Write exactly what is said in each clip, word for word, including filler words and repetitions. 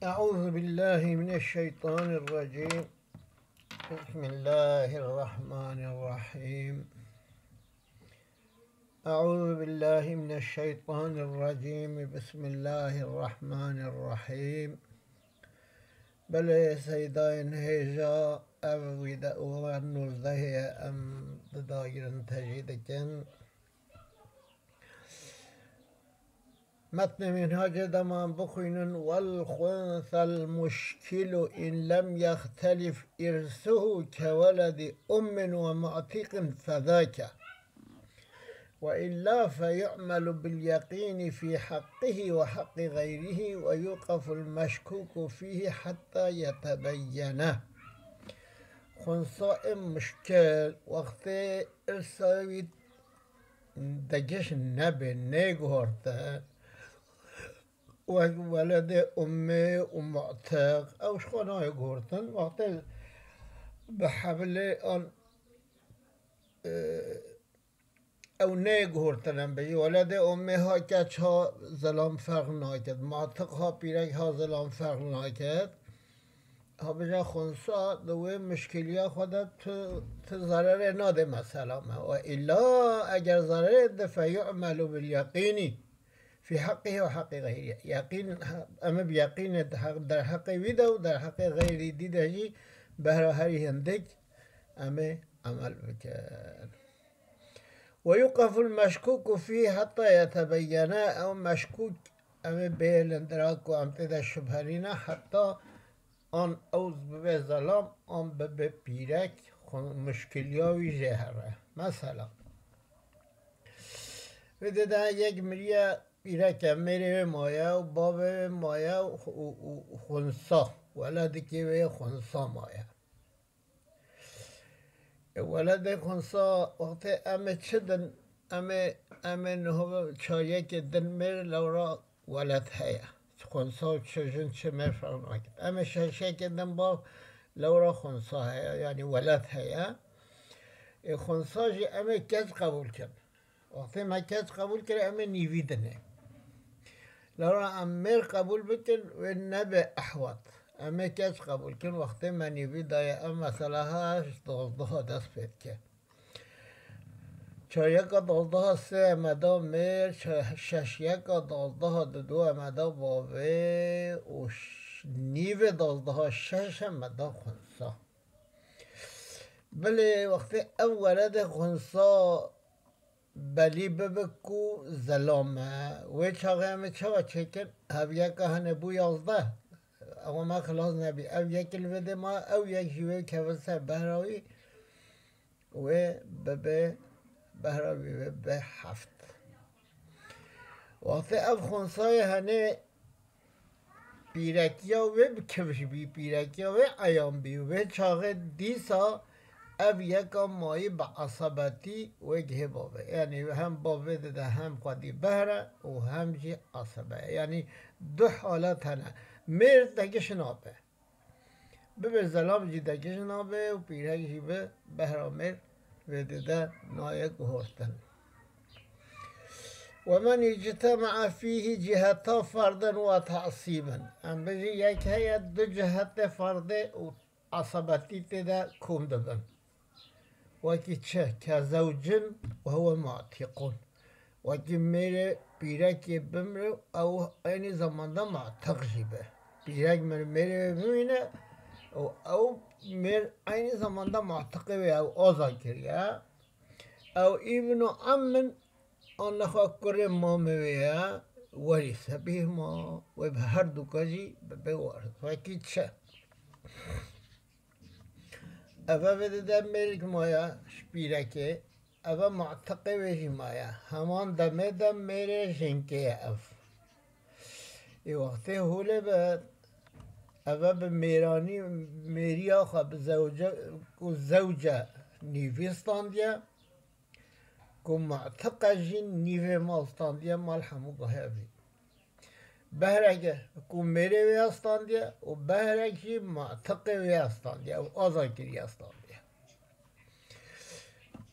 أعوذ بالله من الشيطان الرجيم. بسم الله الرحمن الرحيم. أعوذ بالله من الشيطان الرجيم. بسم الله الرحمن الرحيم. Belê seydayên hêja, ev wî de û nûzdehê ye, em didagirin tejî dikin. Metnê Mînhacê dema em bixwînin, والخنثى المشكل إن لم يختلف إرثه كولد أم ومعتق فذاك، وإلا فيعمل باليقين في حقه وحق غيره ويوقف المشكوك فيه حتى يتبين. Xunsa ê muşkil, wextê irsa wî degiş nebe, nêguhorte, wek weledê ummê û mu'tiq, ew ji xwe nayê guhortin. Wextê bi hebilê an, e, ew neyê guhortin em bêjî. Weledê ummê ha keç ha zilam ferq naket. Mu'tiq ha pîrek ha zilam ferq naket. Ha bêje xunsa di wê muşkiliya xwe de tu, tu zererê nadê mesela me. Ve illa eger zererê de, فيعمل باليقين في حقه وحق غيره. Yeqîn, em ê bi yeqînê di heq-, derheqê wî de û derheqê xeyrî dî de jî behra herî hindik em ê emel bikin. ويوقف المشكوك فيه حتى يتبين. Ew meşkûk, em ê bê lindirak ku em tê de şubhenîne, heta an ew bibe zelam, an bibe pîrek, xwe muşkiliya wî jê here. Mesela, vê de de yek miriye, pîrek e, mêrê wê maye û bavê wê maye û, û, û xunsa, weledikê wê xunsa maye. E, weledê xunsa, wextê em ê çi din, em ê, em ê niho çar yekê din mêr, lewra weled heye. Çi xunsa û çi jin, çi mêr ferq nake. Em ê şeş yekê din bav, lewra xunsa heye, yanî weled heye. E, xunsa jî em ê keç qebûl kin. Wextê me keç qebûl kir, em ê nîvî dinê. Lewra em mêr qebûl bikin, wê nebe ehwet. Em ê keç qebûl kin, wextê me nîvî daye, ev mesela heşt dozdeha dest pê dike. Çar yeka dozdeha sê me da mêr, şe-, şeş yeka dozdeha didu me da bavê û ş-, nîvê dozdeha şeş me da xunsa. Belê wextê ev weledê xunsa belî bibe ku zelam e, wê çaxê em ê çawa çêkin? Hev yeka hene bû yazdeh. Ewa me xilas nebî. Ev yek li vê dê ma, ew yek jî wê keve ser behra wî, wê bibe, behra wî wê be heft. Wextê ev xunsayê hene pîrekiya wê bi kifş bî, pîrekiya wê eyan bî. Wê çaxê dîsa ev yeka mayî bi esebetî wê gihê bavê. Yanî hem bavê dide hem xwedî behre û hem jî esebe. Yanî du halet hene. Mêr degiş nabe. Bibe zelam jî degiş nabe û pîrek jî bi behra mêr vê dide nayê guhortin. ومن اجتمع فيه جهتا فرد وتعصيب. Em bêjin yek heye du cihetê ferdê û esebetî tê de kom dibin. Wekî çi? كزوج وهو معتق. Wekî mêrê pîrekê bimre û ew eynî zamanda mu'tiq jî be. Pîrek mir mêrê wê bimîne û ew mêr eynî zamanda mu'tiqê wê ew aza kiriye. Ew îbnu emmin an nexwe kurê mamê wê ye, werîse bî ma wê bi her duka jî bibe waris. Wekî çi? Eve vê dide mêrik maye ji pîrekê, eve mu'tiqê wê jî maye. Heman demê de mêrê jinkê ye ev. Ê wextê holê be, eve bi mêranî, mêriya xwe bi zewce, ku zewce nîvî standiye, ku mu'tiqe jî nîvê mal standiye, mal hemû guhe vî. Behreke ku mêrê wê ya standiye û behrek jî mu'tiqê wê ya standiye û aza kiriye standiye.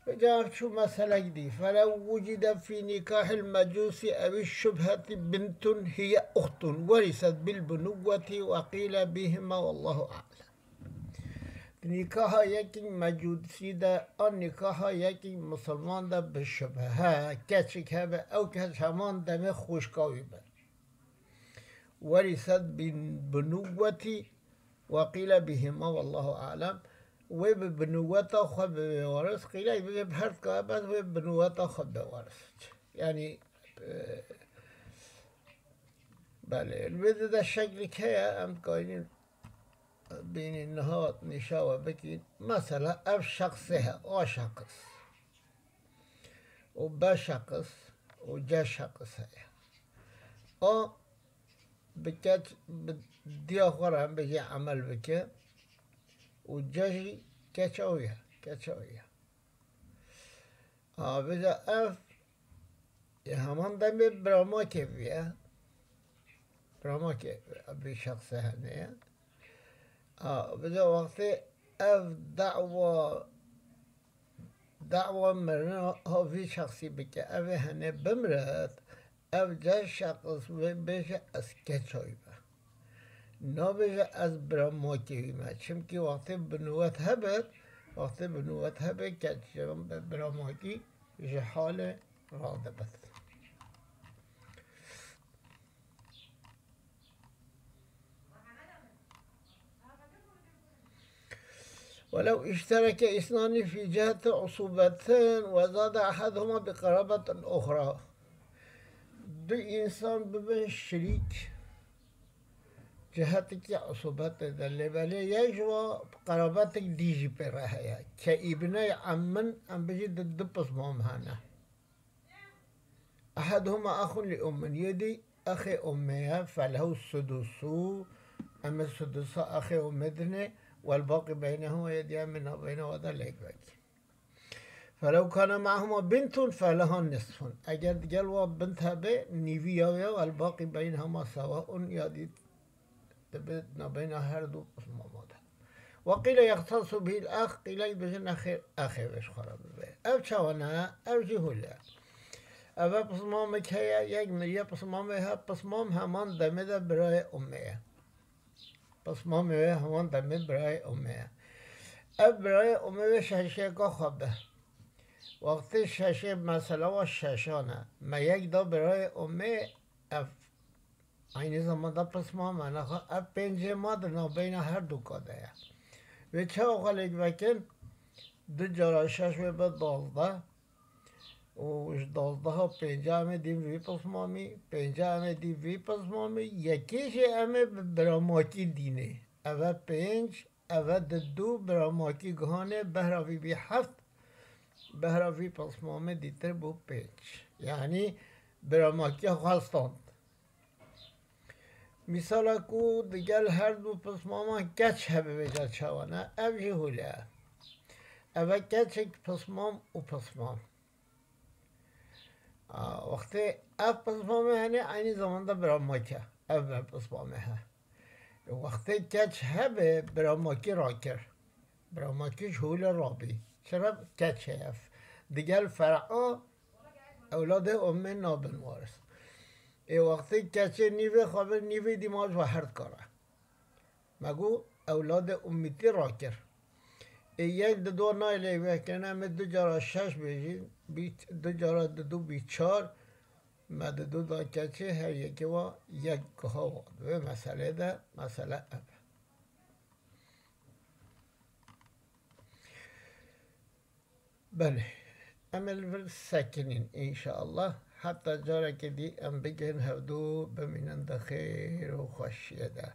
Vêca ev çû meselek dî. Felew wucide fî nîkahil mecûsî ewî şubhetî bintun hiye uxtun weriset bil binuwwetî ve qîle bîhima wallahu a'lem. Di nîkaha yekî mecûsî de an nîkaha yekî misilman de bi şubhe he, keçik hebe, ew keç heman demê xwişka wî be. Weriset bil binuwwetî ve qîle bîhima wallahu a'lem. Wê bi binuwweta xwe bibe waris, qîlek bibe bi her tika, bes wê binuwweta xwe bibe waris. Yanî, e, belê, li vê de şeklik heye, em dikarîn bînî niha nîşa we bikîn. Mesela ev şexsê he, A şexs û B şexs û C şexs heye. A bi keç, bi diya xwe re em bêjê emel bike û C jî keça wî ye, keça wî ye. A, vêca ev ê heman demê biramakê vî ye. Biramakê vî şexsê hene ye. A, vêca wextê ev dawa, dawa mirina ha vî şexsî bike, ev ê hene bimiret, ev C şexs wê bêje ez keça wî me. Nabêje ez biramakê wî me. Çimkî wextê binuwet hebit, wextê binuwet hebit, keç biramakî ji halê radibit. Welew iştereke îsnanî fî cihete usûbetin ve zade eheduhuma bi qerabetin uxra. Du însan bibin şirîk cihetekî usûbetê de, lê belê yek ji wa qerabetek dî jî pê re heye. Ke îbney emmin, em bijî di du pismam hene. Eheduhuma exun li ummin, yê dî exê ummê ye, felehu sudusu, em ê sudusa exê ummê dinê, wel baqî beynehuma, yê dî em ê nabeyna we de lêk vekî. Felew kane meahuma bintun feleha nisfun. Eger digel wa bint hebe, nîvî ya wê, wel baqî beynehuma sewaun, ya dî dibe nabeyna her du pismama de. Ve qîle yextasu bihil ex, qîlek dibêjin exê, exê vê ji xwe re bibe. Ev çawa ne? Ev jî hûl e. Ev e pismamek heye, yek miriye pismamê he, pismam heman demê de birayê ummê ye. Pismamê wê heman demê birayê ummê ye. Ev birayê ummê wê şeşêka xwe be. Wextê şeşê mesela wa şeşan e. Me yek da birayê ummê, ev Eynî zamanda pismam e, nexa ev pêncê ma di navbeyna her du ka de ye. Wê çawa xwe lêk vekin? Du cara şeş wê be dazdeh. Û ji dazdeha pênca em ê dîn vî pismamî, pênca em ê dîn vî pismamî, yekê jî em ê bi biramakî dînê. Ev e pênc, ev e di du, biramakî gihanê, behra vî bî heft, behra vî pismamê dîtir bû pênc. Yanî biramatiya xwe stand. Mîsala ku digel her du pismaman keç hebe vêca çawa ne, ev jî hûle ye. Ev e keçek pismam û pismam. A, wextê ev pismamê hene, eynî zamanda biramak e. Ev be pismamê he. Wextê keç hebe, biramakî rakir. Biramakî ji hûle rabî. Çira keç heye ev. Digel fer'a ewladê ummê nabin waris. Ê wextê keçê nîvê xwe bir, nîvê dî ma ji we her dikare. Me got, ewladê ummîtî rakir. Ê yek di do nayê lê vekirine, em ê du cara şeş bêjin, bî, du cara di du bî çar, me di du da keçê her yekê wa yek giha wa. Di vê meselê de, mesele ev e. Belê. Em ê li vir sekinîn, înşeallah. Heta carekê dî em bigihên hevdû bimînin di xêr û xweşiyê de.